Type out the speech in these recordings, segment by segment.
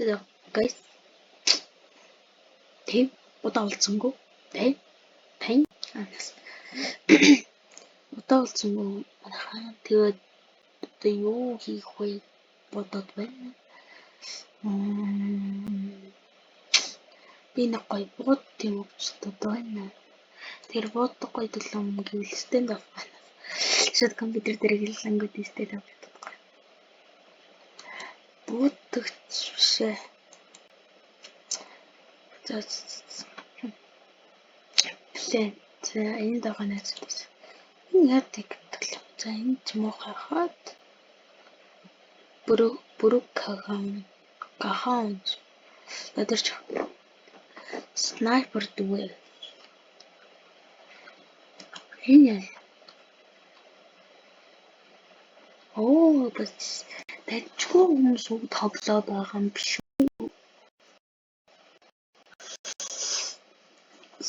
Hello guys. Тэг удаа уулзсангүй. Тэг тань анаас. Удаа уулзсангүй манайхаа. Тэгээд одоо юу хийх вэ бодоод байна. Би нэг гоё бууд юм өвчлөлтөд байна. Тэр бууддаг гоё төлөм гэвэл stand up байна. Шууд компьютер дээр гэллэнгүүд stand up гэдэг. Буудагч биш ээ. За план. За энэ дагаа найзууд. Энэ яадаг гэдэг л. За энэ ч муухай хаад. Бүрэг бүрэг кагам гахан. Надад ч снайпер дүүэ. Энэ яа. Оо бас дажгүй хүмүүс үг тоглоод байгаа юм биш үү?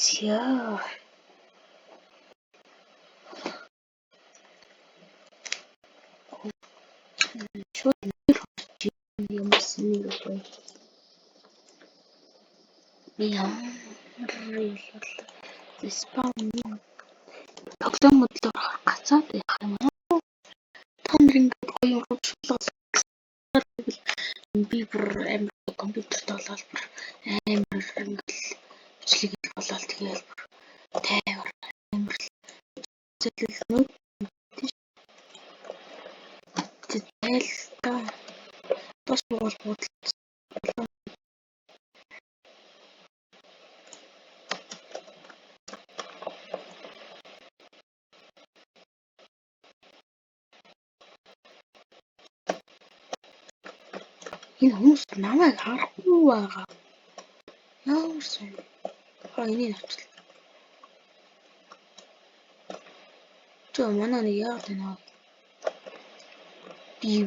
За. Шууд нэр хорч юмсан нэг үгүй. Би ямар юм спам тоглоом модлоор гацаад байх юм уу? Та нар ингээд гоё урамшуулга би бүр амар компьютер тоглоод бүр амар ингээд бичлэг болоод тэгээл бүр тайвар амар зэлэл нүүд зайлта тос буул буудал. Энэ хүмүүс намайг харахгүй байгаа. Ямар сонь. А энийг авчлаа. Чөө манай нэг яагаад байна вэ?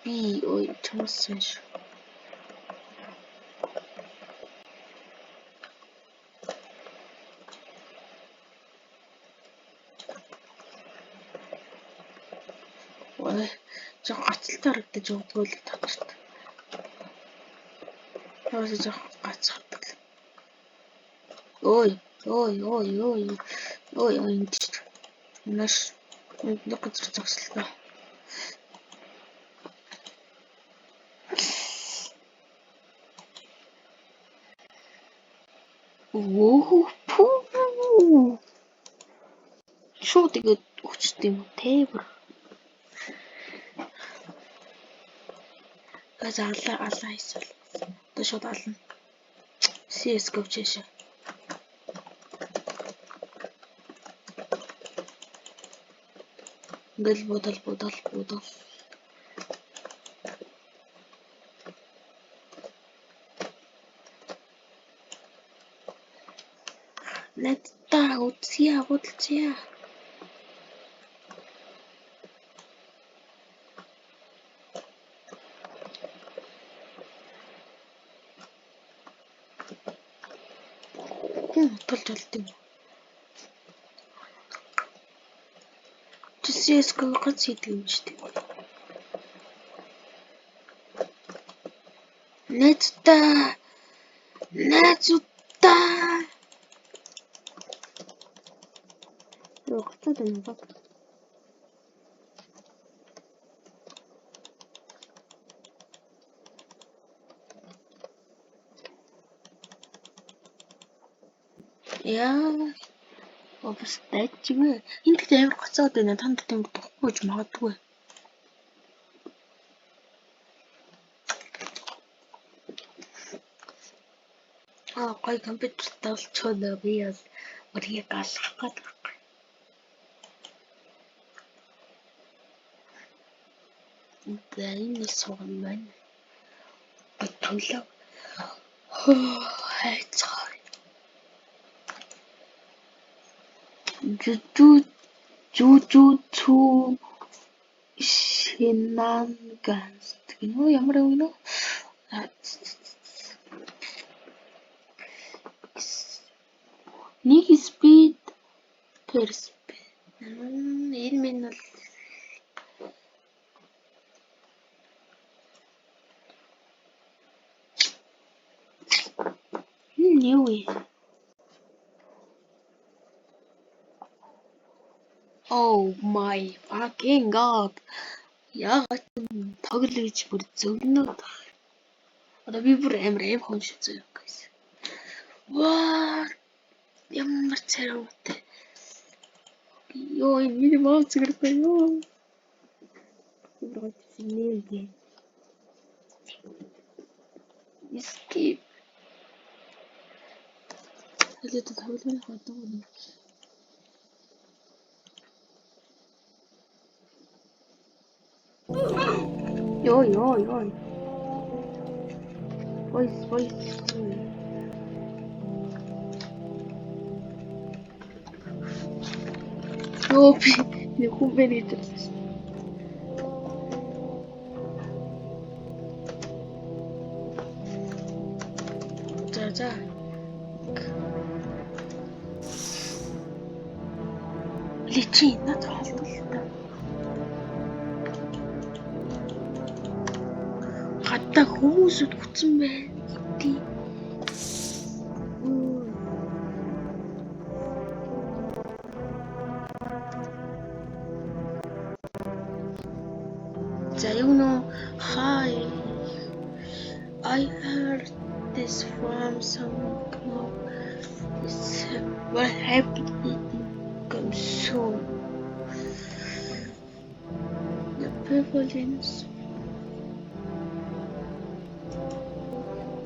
Би ой чамсан шүү. Ой, жоо гацалтай харагдаж явдгүй л татарт. Яасан жоо гацхдаг. Ой, ой, ой, ой. Ой, ой энэ ч. Маш нэг газар зогслоо. Вөө пүү. Шууд игээд өгчт юм уу те бүр. Газ алаа алаа хийсэл. Одоо шууд ална. CS:GO чээшээ. Ингээл будал будал будал. Надтай үзье, худалцъя. Хүн худалж болд юм. Чи CS:GO гац хийдэг юм шүү дээ. Найзуудаа найзуудаа. Юу гацаад байна баг. Яа. Бас дайчгүй. Энэ гэхдээ амар гоцоод байна. Танд тийм тухгүй ч магадгүй. Аа гоё компьютер тоглолцоод би бол бүрийг алгах гээд байхгүй. За энэ сууган байна. Тоглоо. Хайцгаа. Жужутсу Shenanigans гэнэ үү? Ямар юм гэнэ үү? Нэг speed per speed. Энэ минь бол Энэ юу вэ? Oh my fucking god. Яагаад ч тоглоё гэж бүр зөгнөөд. Одоо би бүр амар аим хүн шүү зөө guys. What? Ямар царайтай. Йоо, энэ миний mouse зэрэг юу? Нэр. Skip. Тэгээд тоглоомын одоо нэг. Йоо, ёо, ёо. Voice, voice. Йоо, би нэг хүн байна гэж бодлоо шүү. За за. Личи над холдол та. Гадаа хүмүүсүүд хүцэн байна. Тий. За you know, hi. I heard this from someone. It's what happened come soon. The people in.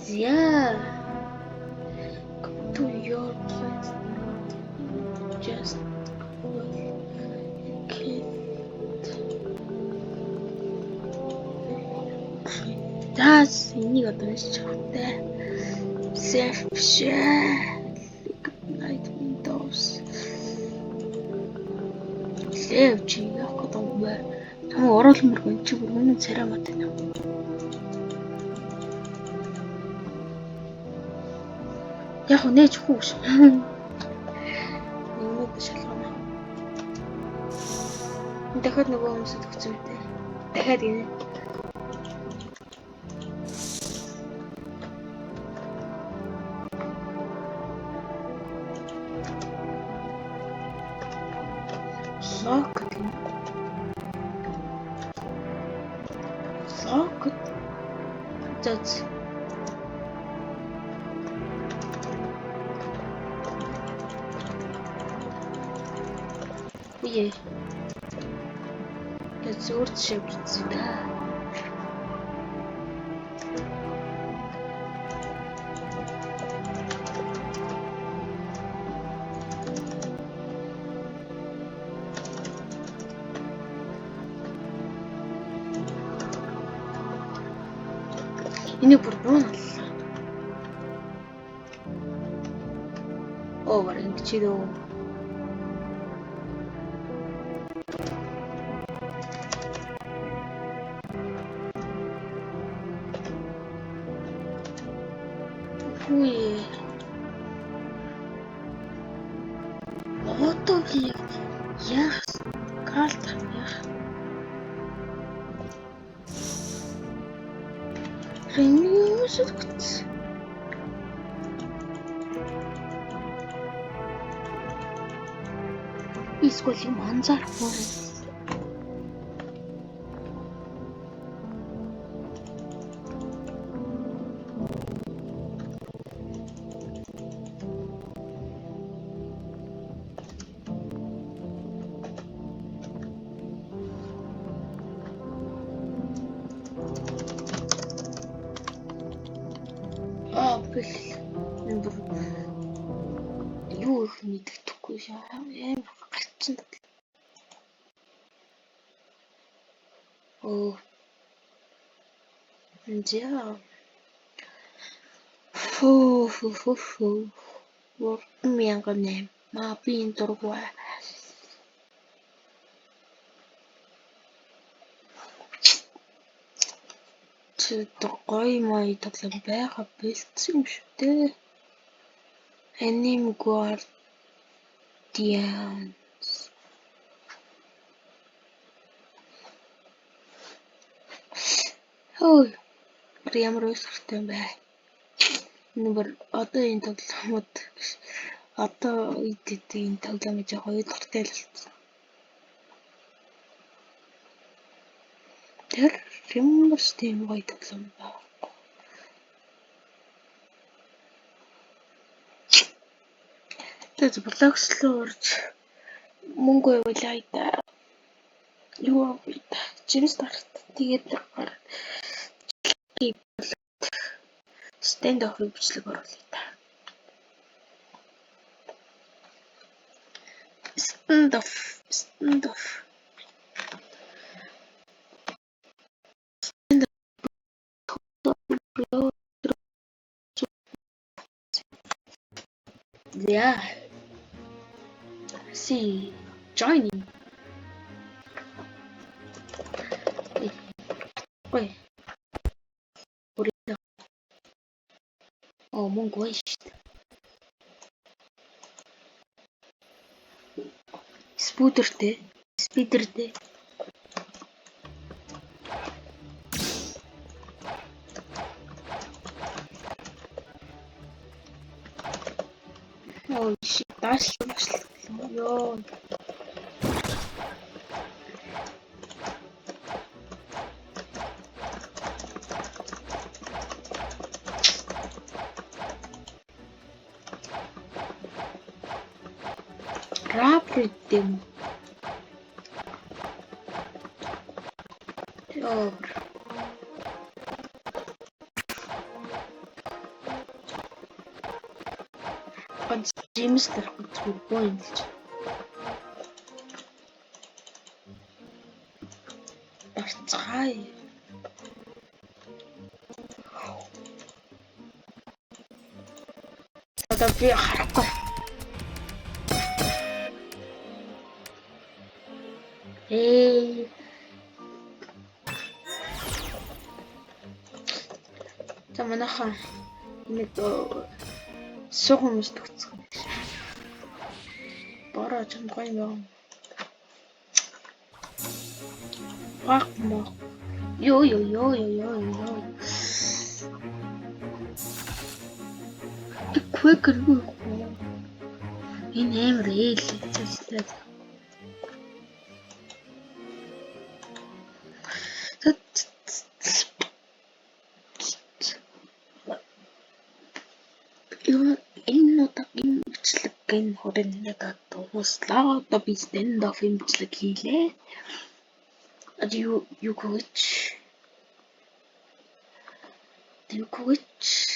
Yeah. Come to your place. Just go and kill. За, энийг одоо уншиж авах. Safe биш ээ. Night windows. Лев чи яах гэдэг юм бэ? Том оруулмаар чи бүр үнэн царай мат байна. Яг уу нээж хүү ш. Юмуд шалгана. Дахиад нөгөө хүмүүсд өгсөн үү? Дахиад гинэ. Lock гэнэ. Lock. За. Үе. Тэгээд зүгээр жишээ бичсэн да. Энийг бүр дуун аллаа. Оо, бар ингэж дөө. Үгүй. Одоо би яг яах калт яах. Рэмюсэт. Эсвэл юм анзаарахгүй. Аа, бэл энэ бүр юу их мэддэхгүй шээ. Амар гарцсан. Оо. За. Фу фу фу фу. 3008. Маа би энэ дургүй. Чи гоё моё тоглоом байгаа бэлдсэн юм шүү дээ. Anime Guardians. Хөөе. Ямар уйлгартай юм бэ? Энэ бүр одоо энэ тоглоомод одоо үед гэдэг энэ тоглоом гэж хоёр дуртай л болсон. Тэр ямар ч тийм гоё тоглоом байхгүй. Тэгээд блогс руу орж мөнгө байвал да. Юу вэ? Жимс дарт. Тэгээд гараад Standoff-ыг бичлэг оруулъя та. Standoff, Standoff. Yeah. See, joining. Ой. Оо, мөнгө гоё шүү дээ. Спудертэй. Спидертэй. Оо, shit, даашлаа башлаа. Йоо. Раппер юм. Йоо. Ганц жимс дарахгүй зүгээр боо юм л чи. Дарцгаая. Одоо би харахгүй. Ээ. За, манайхан нэг суг хүмүүс төгсгөн. Бороо чамд гоё юм. Fuck мо. Йоо ёо ёо ёо ёо. Quicker юу? Энэ амар ээл цэцтэй. Юу, энэ удаагийн бичлэг энэ хүрээнд дууслаа. Одоо би Standoff бичлэг хийлээ. Одоо юу юу гэж юу гэж